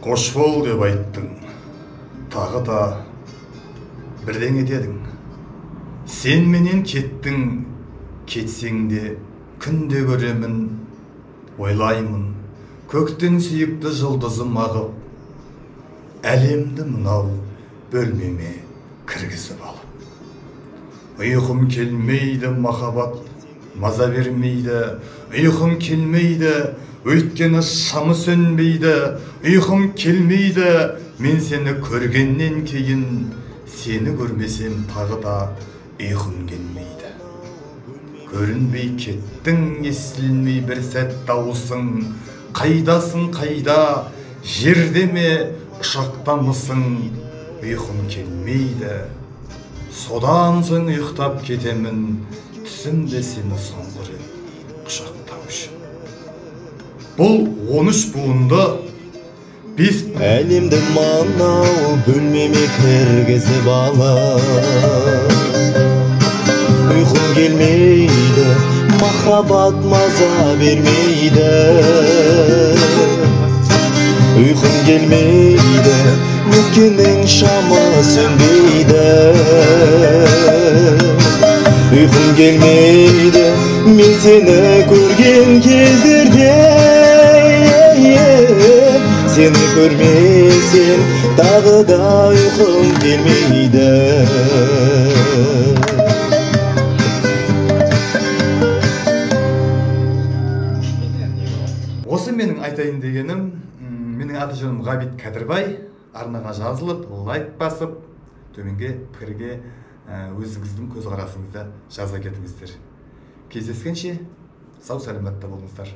Қош бол деп айттың, тағы да бірдеңе дедің. Сен менен кеттің, кетсең де күнде көремін, ойлаймын, көктен сүйікті жұлдызым ағып, әлемді мынау бөлмеме кіргізіп алып. Ұйқым келмейді, махаббат маза бермейді, ұйқым келмейді, өйткені шамы сөнбейді, ұйқым келмейді, мен сені көргеннен кейін, сені көрмесем тағы да ұйқым келмейді. Көрінбей кеттің, естілмей бір сәт дауысың, қайдасың қайда, жерде ме, ұшақтамысың, ұйқым келмейді. Содан соң ұйықтап кетемін, түсімде сені соңғы рет құшақтау үшін. Бұл 13 буынды 5 әлемді мынау бөлмеме кіргізіп алып, ұйқым келмейді, махаббат маза бермейді. Ұйқым келмейді, өткеннің шамы сөнбейді. Ұйқым келмейді, мен сені көрген кездерде, сені көрмесем тағы да ұйқым келмейді. Осы менің айтайын дегенім. Менің аты жөнім Ғабит Кәдірбай. Арнаға жазылып, лайк басып, төменге пікірге өзіңіздің көзқарасыңызды жаза кетіңіздер. Кездескенше сау сәлеметте болыңыздар.